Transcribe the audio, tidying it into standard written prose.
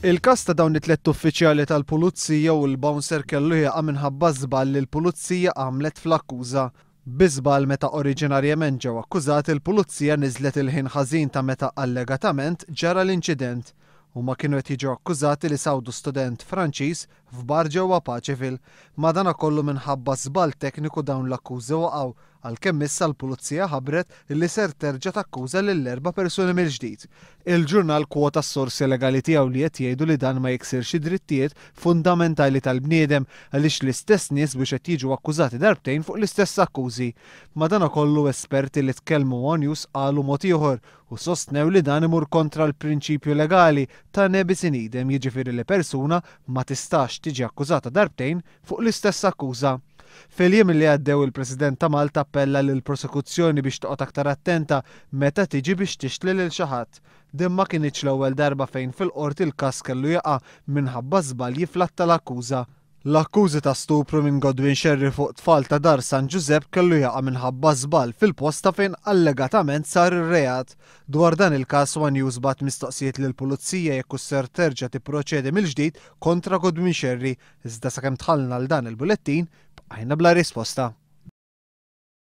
Il-każ ta' dawn it-tlett uffiċjali tal-Pulizija u l-bouncer kellu jaqa' minħabba żball li l-Pulizija għamlet fl-akkuża. Bi żball meta oriġinarjament ġew akkużati l-Pulizija niżlet il-ħin ħażin ta' meta allegatament ġara l-inċident. Huma kienu qed jiġu akkużati li sawdu student Franċiż f'bar ġewwa Paceville. Madanakollu minħabba żball tekniku dawn l-akkużi waqgħu għalkemm issa l-Pulizija ħabbret li ser terġa' takkuża lill-erba' persuni mill-ġdid. Il-ġurnal kwota s-sorsi legali tiegħu li qed jgħidu li dan ma jiksirx id-drittijiet fundamentali tal-bniedem għaliex l-istess nies biex qed jiġu akkużati darbtejn fuq l-istess akkużi. Madanakollu esperti li tkellmu ma' one News qalu mod ieħor u sostnew li dan imur kontra l-prinċipju legali ta' ne bis in idem jiġifieri li persuna ma tistax tiġi akkużata darbtejn fuq l-istess akkuża. Fil-jiem li għaddew il-President ta' Malta appella lill-prosekuzzjoni biex toqgħod aktar attenta meta tiġi biex tixtli lil xi ħadd. Din ma kinitx l-ewwel darba fejn fil-Qorti l-każ kellu jaqa' minħabba żbalji fl-att tal-akkuża. L-akkużi ta' stupru minn Godwin Scerri fuq tfal ta' Dar San Ġużepp kellu jaqa' minħabba żball fil-post ta' fejn allegatament sar ir-reat. Dwar dan il-każ one News bagħat mistoqsijiet lill-Pulizija jekk hux ser terġa' tipproċedi mill-ġdid kontra Godwin Scerri Iżda sakemm dħalna għal dan il-bulettin, bqajna bla risposta.